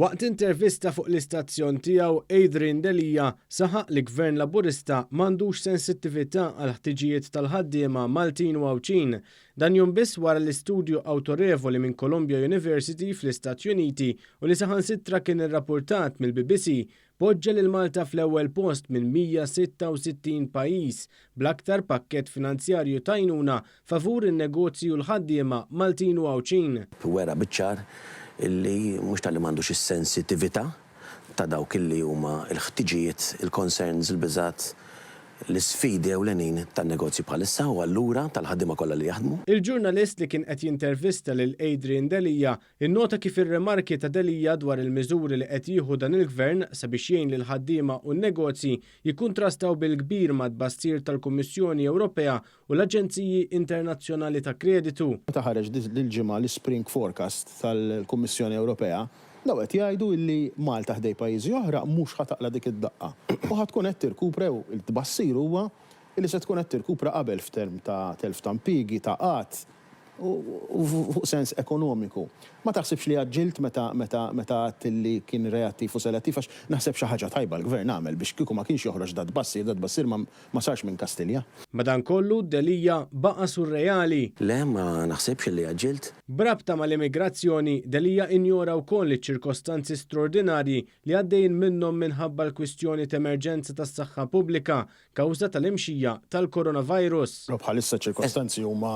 Waqt intervista fuq l-istazzjon tiegħu, Adrian Delia saħaq li Gvern Laburista m'għandux sensittività għall-ħtiġijiet tal-ħaddiema Maltin u Għawdxin. Dan jum biss wara li studju awtorevoli minn Columbia University fl-Istati Uniti u li saħansitra kien irrapurtat mill-BBC poġġa lil Malta fl-ewwel post minn 166 pajjiż bl-aktar pakkett finanzjarju t'għajnuna favur in-negozji u l-ħaddiema Maltin u Għawdxin. Wera biċ-ċar illi mhux talli m'għandux is-sensitività ta' dawk illi huma l-ħtiġijiet, il-concerns, il-biżgħat, l-isfidi ewlenin tan-negozji bħalissa u allura tal-ħaddiema kollha li jaħdmu. Il-ġurnalist li kien qed jintervista lil Adrian Delia Innota kif ir-rimarki ta' Delia dwar il-miżuri li qed jieħu dan il-Gvern sabiex jgħin lill-ħaddiema u n-negozji jikkuntrastaw bil-kbir mat-tbassir tal-Kummissjoni Ewropea u l-aġenziji internazzjonali ta' kreditu. Meta ħareġ dil-ġimgħa l-Ispring Forecast tal-Kummissjoni Ewropea, dawn qed jgħidu illi Malta ħdej pajjiżi oħra mhux ħa taqla' dik id-daqqa u ħa tkun qed tirkupra jew it-tbassir huwa illi se tkun qed tirkupra qabel f'term ta' telf ta' impjiegi, ta' qgħad u fuq sens ekonomiku. Ma taħsibx li għaġġilt meta meta meta għedt illi kien reattiv u selettiv għax naħseb xi ħaġa tajba l-Gvern għamel biex kieku ma kienx joħroġ dat-tbassir, dat-tbassir ma ma sarx minn Kastilja. Madankollu, Delia baqa' surreali. Le, ma naħsibx illi għaġġilt. B'rabta mal-immigrazzjoni, Delia injora wkoll iċ-ċirkostanzi straordinarji li għaddejjin minnhom minħabba l-kwistjoni t'emerġenza tas-saħħa pubblika kawża tal-imxija tal-coronavirus. Però bħalissa ċ-ċirkostanzi huma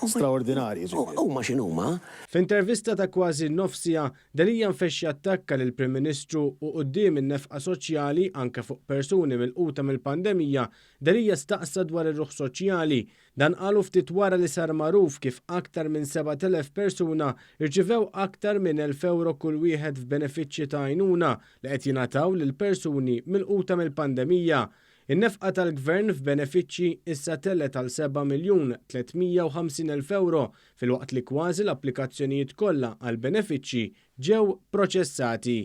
straordinarji, ġifieri. Huma x'inhuma. F'intervista ta' kważi nofs siegħa, Delia nfexx jattakka lill-Prim Ministru u quddiem in-nefqa soċjali anke fuq persuni milquta mill-pandemija, Delia staqsa dwar ir-ruħ soċjali. Dan qalu ftit wara li sar magħruf kif aktar minn 7,000 persuna rċivew aktar minn 1,000 ewro kull wieħed f'benefiċċji ta' għajnuna li qed jingħataw lil persuni milquta mill-pandemija. In-nefqa tal-Gvern f'benefiċċji issa telgħet għal 7,350,000 ewro filwaqt li kważi l-applikazzjonijiet kollha għall-benefiċċji ġew proċessati.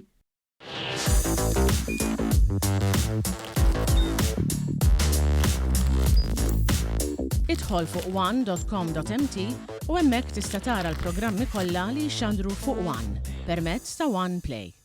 Idħol fuq one.com.mt u hemmhekk tista' tara l-programmi kollha li jixxandru fuq One permezz ta' One Play.